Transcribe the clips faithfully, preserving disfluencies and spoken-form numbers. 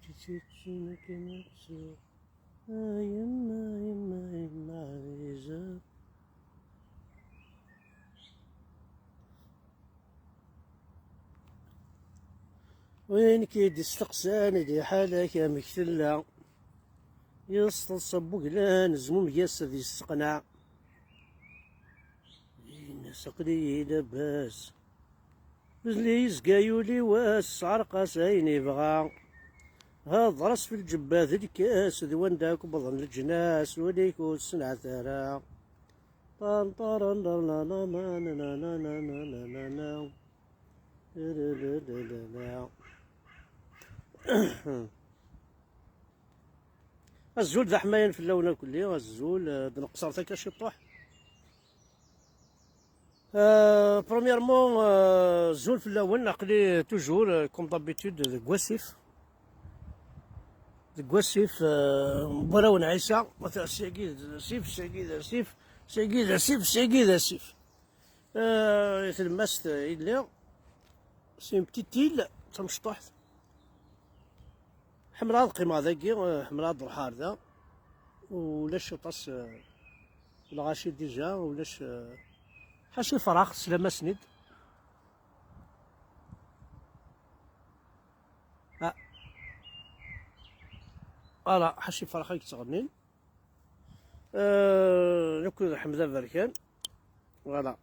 Tteččen akken ad tsuɣ. A yemma, yemma, yemma ɛziza. Win k-id-isteqsan di ḥala-k amek tella, yesseḍs n weglan, zmumeg-as ad yesteqneɛ. Yenna-s aql-iyi labas. Belli yezga yuli wass, sɛerq-as ayen yebɣa. Hedṛes fi lǧebba d lkas, d wanda akk wwḍen leǧnas, ul-ik ur t-ssenɛet ara. Ṭan, ṭaran, ṭan, ṭan, ṭan, ṭan, ṭan, ṭan, ṭan. Azul d aḥmayan fell-awen akk-nni, azul, eh, d-nqeṣṣer takka ciṭṭuḥ. Euh, premièrement, euh, azul fell-awen, aql-i toujours, euh, comme d'habitude, deg wasif. Deg wasif, euh, n warraw n Ɛisa, syagi d asif, syagi d asif, syagi d asif, syagi d asif. Euh, i tlemmast i lliɣ, c'est une petite île, d tamecṭuḥt. Ḥemmleɣ ad qqimeɣ dagi, eh, ḥemmleɣ ad ruḥeɣ ar da. Ulac aṭas, eh, lɣaci déjà, ulac, eh, ḥaca ifrax, slama-sen-id. Ah. Voilà, ḥaca ifrax ay yettɣennin. Eh, akked Ḥmed Aberkan. Voilà.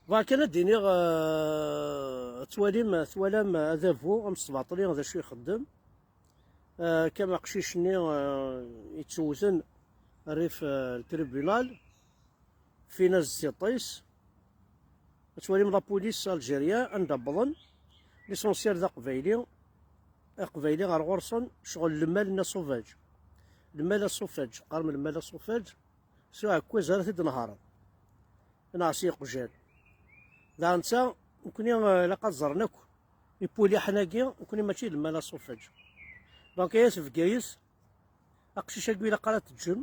Bɣiɣ kan ad d-iniɣ, eh, twalim, twalam adabu amesbaṭli d acu ixeddem. Eh, kam aqcic-nni, eh, yettewten rrif, eh, le tribunal, fina s tiṭ-is. Ad twalim la police algérien anda wwḍen. L'essentiel d aqbayli. Aqbayli ɣer ɣur-sen, ccɣel lmal-nni asufaj. Lmal asufaj, qqarem lmal asufaj. S uɛekkaz ara t-id-nehṛen. Neɣ s yiqjan. Daɣ netta, nekni, eh, ilaq ad ẓren akk ipuliḥen-agi, nekni mačči d lmal asufaj. Donc, ay at Bgayet, aqcic-agi ilaq ara teǧǧem,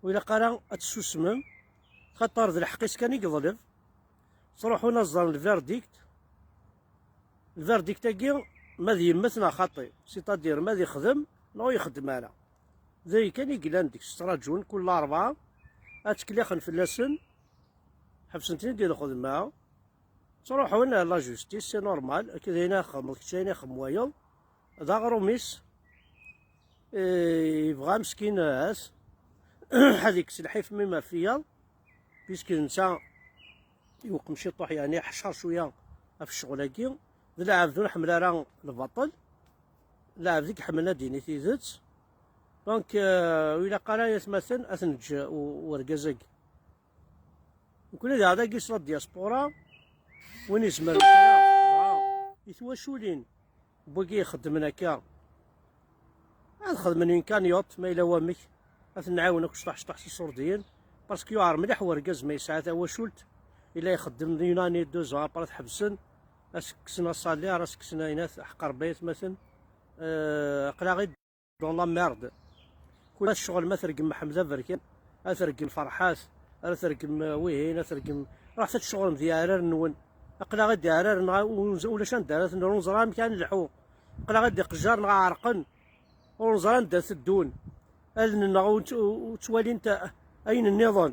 ur ilaq ara ad tsusmem, xaṭer d lḥeqq-is kan i yeḍleb. Ttruḥun ad ẓren le verdict. Le verdict-agi, ma d yemmet neɣ xaṭi, c'est-à-dire ma d ixdem neɣ ur ixeddem ara. D ayen kan i yellan deg-s, ttraǧun kul larebɛa ad ttkellixen fell-asen, ḥebsen-ten-id di lxedma, ttruḥun ar la justice, c'est normal, akka d ayen ara txedmeḍ kečč, ayen ara ixdem wayeḍ, d aɣrum-is, eh, yebɣa meskin, eh, ad, ad ikkes lḥif mi ma fiyaḍ, puisque netta iweqqem ciṭuḥ, yeɛni iḥeccer cwiya ɣef ccɣel-agi. D lɛebd ur nḥemmel ara lbaṭel, lɛebd i iḥemmlen ad d-yini tidet. Donc, euh, ur ilaq ara, ay atmaten, ad t-neǧǧ u-, urgaz-agi. Nekni daɣ dagi s la diaspora, win izemren kra, dɣa i twaculin n wigi ixeddmen akka, ad xedmen une cagnotte, ma yella wamek, ad ten-nɛawen akk cṭuḥ cṭuḥ s iṣurdiyen, parce que yuɛer mliḥ urgaz ma yesɛa tawacult, yella ixeddem une année, deux ans, après ad t-ḥebsen, ad s-kksen asalaire, ad s-kksen ayen, at-, ḥeqq Rebbi ay atmaten, euh, aql-aɣ-id dans la merde. Kul ccɣel ma tergem Mḥemmed Aberkan, ad tergem Ferḥat, ad tergem, euh, wihin, ad tergem, ruḥet ad tceɣlem d yeɛrar-nwen. Aql-aɣ-id yeɛrar, neɣ ulac anda ara ten-, ur neẓra amek ara nelḥu. Aql-aɣ-id iqejjar neɣ ɛerqen. Ur neẓri anda teddun. Allen-nneɣ ur tt-, ur ttwalint ayen nniḍen.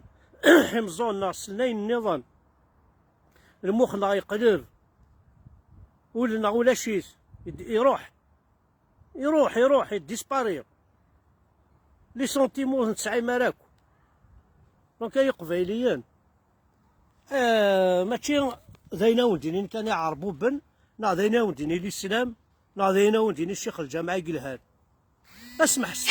Imeẓẓuɣen-nneɣ ssnen ayen nniḍen. Lmux-nneɣ yeqleb. Ul-nneɣ ulac-it. Id-, iruḥ. Iruḥ, iruḥ, iddispari. Les sentiments ur ten-tesɛim ara akk. Donc, ay Iqbayliyen, eh, mačči d ayen a wen-d-inin kan iɛerbuben, neɣ d ayen a wen-d-inin lislam, neɣ d ayen a wen-d-inin ccix lǧameɛ i yelhan. Asmeḥ s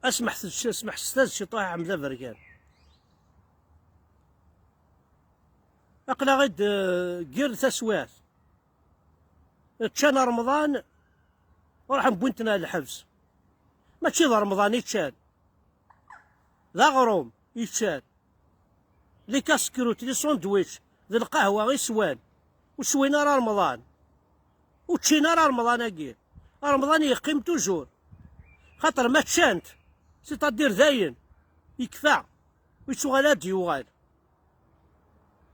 Asmeḥ s-, asmeḥ s tadciṭ a Ḥmed Aberkan. Aql-aɣ-id, eh, yir taswiɛt. Ččan Remḍan, ruḥen wwin-ten ar lḥebs. Mačči d Remḍan i ččan. D aɣrum i ččan. Les casse-croûtes, les sandwichs, d lqahwa i swan. Ur swin ara Remḍan. Ur ččin ara Remḍan-agi. Remḍan yeqqim toujours. Xaṭer ma ččant, c'est-à-dire dayen, yekfa, ur yettuɣal ad d-yuɣal.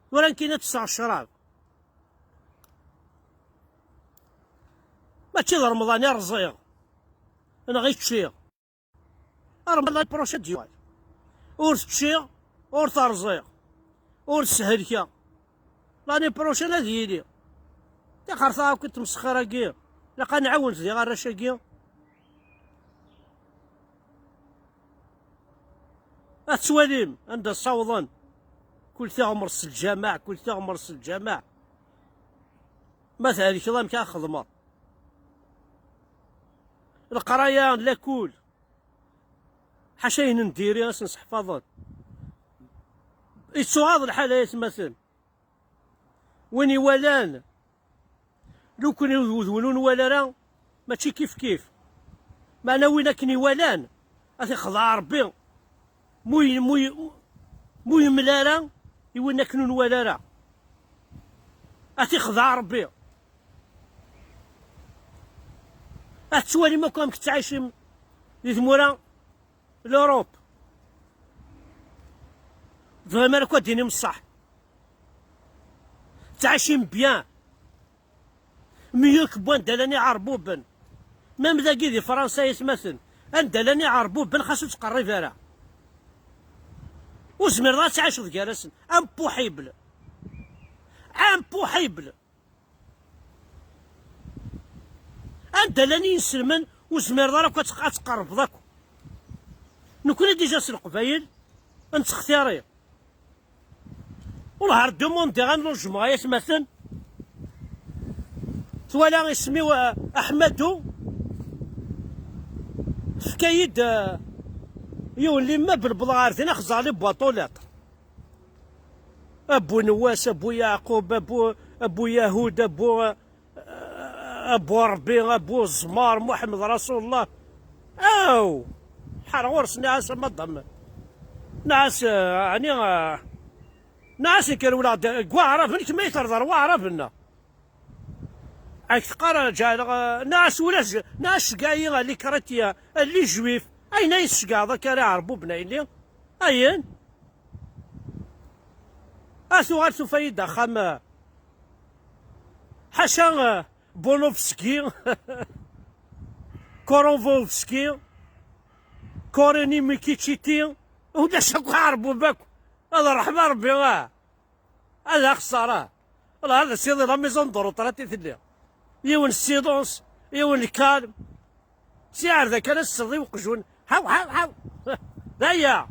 Tura nekkini ad tesseɣ ccrab. Mačči d Remḍan i rẓiɣ, neɣ i ččiɣ. Remḍan l'année prochaine ad d-yuɣal. Ur t-ččiɣ, ur t-rẓiɣ, ur t-shelkeɣ. L'année prochaine ad yili. Tixer taɣakit tmesxir-agi. Ilaq ad nɛawen diɣ arrac-agi. Ad tettwalim anda ssawḍen. Kul tiɣmert s lǧameɛ, kul tiɣmert s lǧameɛ. Ma thelkeḍ amek ara xedmeḍ? Leqraya n lakul. Ḥaca ayen n diri ad sen-seḥfaḍen. Yettuɣaḍ lḥal ay atmaten. Win iwalan, lukan d win ur nwala ara, mačči kif kif. Meɛna win akken iwalan, ad t-ixdeɛ Ṛebbi. Mu y-, mu y-, mu yemla ara i win akken ur nwala ara. Ad t-ixdeɛ Ṛebbi. Ad tettwalim akk amek tettɛicim di tmura l'Europe. Tebɣim ara akk ad d-tinim ṣṣeḥ. Ttɛicim bien. Mieux que wanda llan iɛerbuben. Même dagi di Fransa, ay atmaten, anda llan iɛerbuben xas ur ttqerrib ara. Ur zmireḍ ad tɛiceḍ gar-asen. Impossible. Impossible. Anda llan yinselmen ur zmireḍ ara akk ad tq-, ad tqerrbeḍ akk. Nekkni déjà s Leqbayel nettextiri. Wellah ar demandiɣ un logement ay atmaten. Twala isem-iw, eh, Aḥmadu. Tefka-yi-d, eh, yiwen l'immeuble, wwḍeɣ ar din, axeẓẓeɣ les boîtes aux lettres. Abu Newwas, Abu Yeɛqub, Abu, Abu Yahud, Abu, eh, Abu Ṛebbi, Abu Ẓmar, Muḥemmed Rasulullah. Aw! Ḥar ɣur-s, nniɣ-as a madame. Nniɣ-as, eh, ɛni, eh, nniɣ-as nekk rewleɣ-d deg Waɛraben, kemm ay terḍer Waɛraben-nneɣ. Ak teqqar, eh, ǧeɛleɣ, eh, nniɣ-as ulac, nniɣ-as ceggeɛ-iyi, eh, les chrétiens, eh, les juifs. Ayen ay tceggɛeḍ akka ara iɛerbuben a yelli? Ayen? A tuɣal tufa-yi-d axxam, eh, ḥaca, eh, Bonovski, Korovovski, Koreni Mikichiti, ulac akk aɛerbub akk. Ad ṛḥem Ṛebbi, ah. Ad axeṣṣar, ah. Wala ad as-iḍi la maison de retraite i telli. Yiwen silence, yiwen lkalm. Si ar da kan ad s-tseḍ i uqjun. Ḥaw, ḥaw, ḥaw. D aya.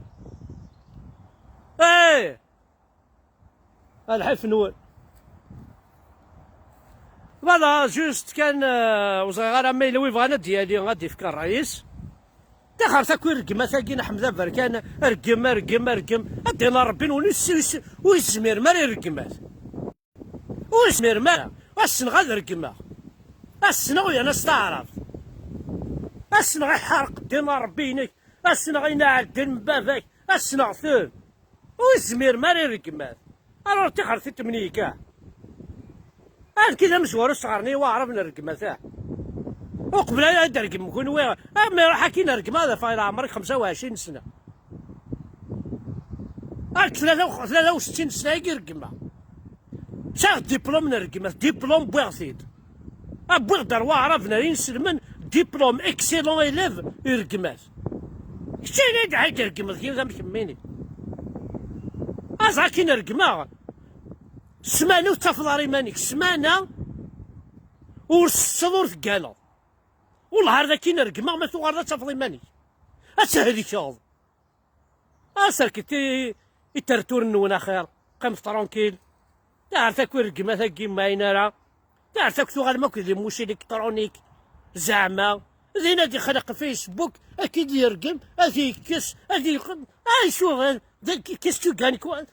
Eh! A lḥif-nwen. Voilà, juste kan, euh, ur ẓriɣ ara ma yella wi bɣan ad d-yali, ad d-yefk ṛṛay-is. Taxert akk i rregmat-agi n Ḥmed Aberkan, rgem, rgem, rgem. Ad d-iniɣ Ṛebbi-nwen ur s-, ur s-, ur yezmir ara i rregmat. Ur yezmir ara. Ad ssneɣ ad regmeɣ. Ad ssneɣ uyan-as taɛrabt. Ad ssneɣ iḥerq ddin n Ṛebbi-inek. Ad ssneɣ ayen iɛeddan n baba-k. Ad ssneɣ-ten. Ur yezmirem ara i rregmat. Alors tixert i temniyka. Ad ki d amezwaru sɣerni i waɛrab n rregmat-a. Uqbel ad d-regmem kunwi, am iruḥ akin rregma ad afeɣ leɛmer-ik xemsa u ɛecrin sna. Ar tlata u, tlata u settin sna i regma. Sɛiɣ diplôme n rregmat, diplôme wwiɣ-t-id. Wwiɣ-d ar waɛrab n inselmen, diplôme excellent élève i rregmat. Keččini d ḥaǧa regmeḍ kini d amkemmini. Aẓ akin regmeɣ. Ssmana ur tettafeḍ ara iman-ik. Ssmana ur tsetteḍ ur teggaleḍ. Wellah ar d akin regmeɣ ma tuɣaleḍ ad tafeḍ iman-ik. Ad thelkeḍ. Aserket i, i tertur-nwen axir. Qqimet tranquille. Taɛert akk i rregmat-agi mayen ara. Taɛert akk tuɣalem akk d lmuc électronique. Zeɛma. Din ad ixleq Facebook, ad k-id-yergem, ad yekkes, ad yeqqen. Ay, suɣen. Qu'est-ce que tu gagnes quoi?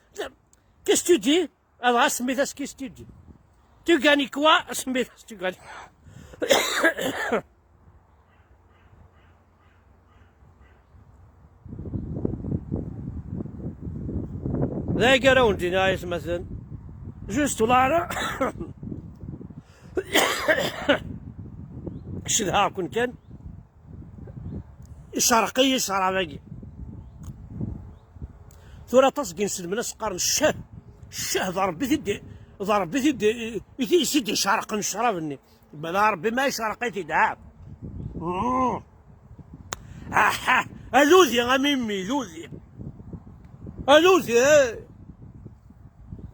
Qu'est-ce que tu dis? Alors, asmit-as qu'est-ce que tu dis? Tu gagnes quoi? Asmit-as, tu gagnes. D aya ara wen-d-iniɣ ay atmaten. Juste, ula ara. Cedhaɣ-ken kan. Icerreq-iyi ccrab-agi. Tura aṭas n yinselmen ad s-qqaren ccah, ccah, d Ṛebbi i t-id-, d Ṛebbi i t-id-, i t-, i t-id-icerqen ccrab-nni. Bala Ṛebbi ma icerreq-it-id, ha. Mm. Aha, a ludi, a mimi, ludi. A ludi, eh.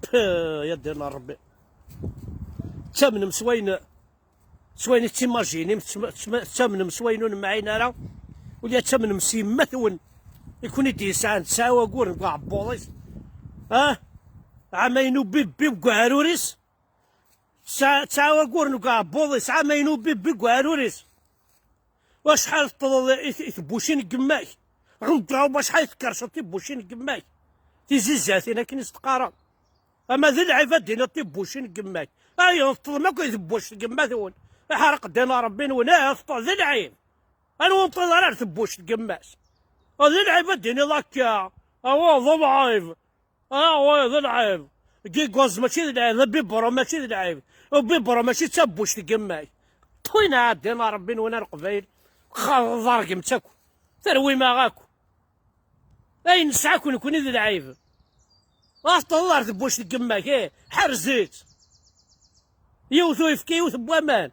Peh, ya ddin n Ṛebbi. Ttamnem s wayen, s wayen i tettimajinim, tettma-, tettma-, tettamnem s wayen ur nemɛin ara, ula tettamnem s yemma-twen i ken-id-yesɛan tesɛa waguren deg uɛebbuḍ-is. Ah? Ɛamaynu bibbi deg uɛrur-is. Tesɛa, tesɛa waguren deg uɛebbuḍ-is, ɛamaynu bibbi deg uɛrur-is. Acḥal teṭṭleḍ i, i tebbucin n yemma-k? Ɣemǧaw acḥal tkerseḍ tibbucin n yemma-k? Tizizatin akken i s-teqqareḍ. Ama d lɛib ad d-tiniḍ tibbucin n yemma-k. Ay, teṭṭlem akk i tebbuct n yemma-twen. Iḥreq ddin n Ṛebbi-nwen, ah, teṭṭleḍ d lɛib. Anwa ur neṭṭil ara ar tebbuct n yemma-s? Ah, d lɛib ad d-tiniḍ akka. Awa, d lɛib. Ah, wa, d lɛib. Gigos mačči d lɛib, bibro mačči d lɛib. Bibro mačči d tabbuct n yemma-k. Ṭwin ɛeddi n Ṛebbi-nwen ar Leqbayel. Xa-, ḍergem-tt akk. Terwim-aɣ akk. Ayen nesɛa akk nekkni d lɛib. Ɣas teṭṭleḍ ar tebbuct n yemma-k, eh, ḥerz-itt. Yiwet uyefki, yiwet n waman.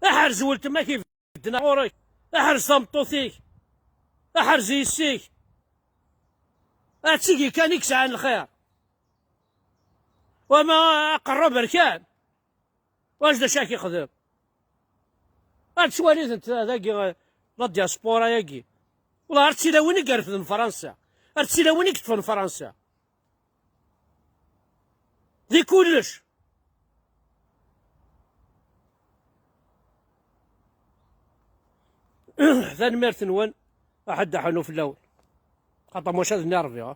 Aḥerz weltma-k ibedden ɣur-k. Aḥerz tameṭṭut-ik. Aḥerz yessi-k. Ad tigi kan i yesɛan lxir. Wama aqerru aberkan. Wac d acu ak-ixdem? Ad twaliḍ dagi, eh, la diaspora-yagi. Wala ar tilawin i yerfden Fransa. Ar tilawin i yeṭṭfen Fransa. Di kullec. Tanemmirt-nwen, aḥed aḥnu fell-awen. Xaṭer maca d nni Ṛebbi, ha?